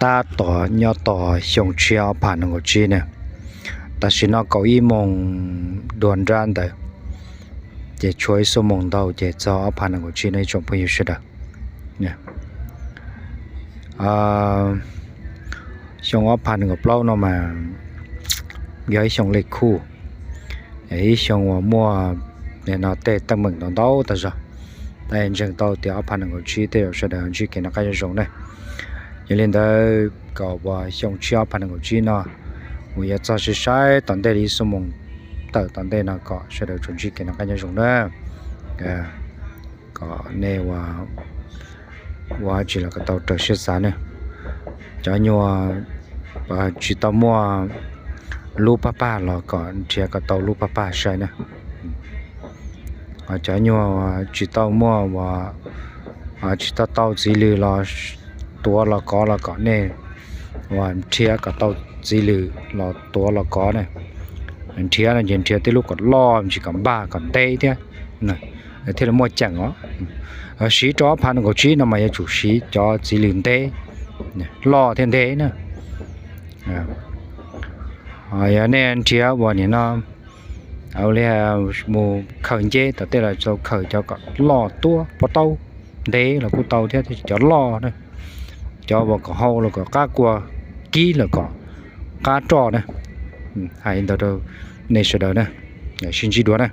tab tom nyob tos xyoo tshiab ob phav nees nkaum tsib ne. Tam sim no kaum ib moos dua nrab ntawd, ces tshuav ib xuab moos ntau ces txog ob phav nees nkaum tsib no ib tsoom phooj ywg sawv daws. Xyoo ob phav nees nkaum plaub no mas yog ib xyoo lej khuj, ib xyoo uas muaj no tej teeb meem ntau ntau tag zog. Tab ntseeg tau tias ob phav nees nkaum tsib tej zaum sawv daws ntsib kev noj qab nyob zoo ne. Yog li ntawd kom uas xyoo tshiab ob phav nees nkaum tsib no mus yuav txog sai sai tom ntej li ib xuab moos tawm tom ntej no kom sawv daws tsuas ntsib kev noj qab nyob zoo na. Kom nej ua dab tsi los kom tau raws siab xav ne. Cov nyuag tsis tau muaj lub paj pag los kom nrhiav kom tau lub paj pag sai na. Cov nyuag tsis tau muaj, tsis tau tau txiv lws los tuav los kov los kom nej uas nrhiav kom tau txiv lws los tuav los kov ne. Nrhiav no ces nrhiav tej lub kom loj ntsis kom npaj kom ntev thiab, thiaj li muaj ceem os. Siv rau ob phav nees nkaum tsib no mas yuav tsum siv cov txiv lws ntev, loj thiab ntev na. Yog nej nrhiav uas nim no mus khaws nceb tom tej los tau khaws cov kom loj tuab pob taub ntev los kuj tau thiab, cov loj na, cov uas kom hau los kom qab kua, kib los kom qab roj na. Hais li ntawd rau nej sawv daws na, sib ntsib dua na.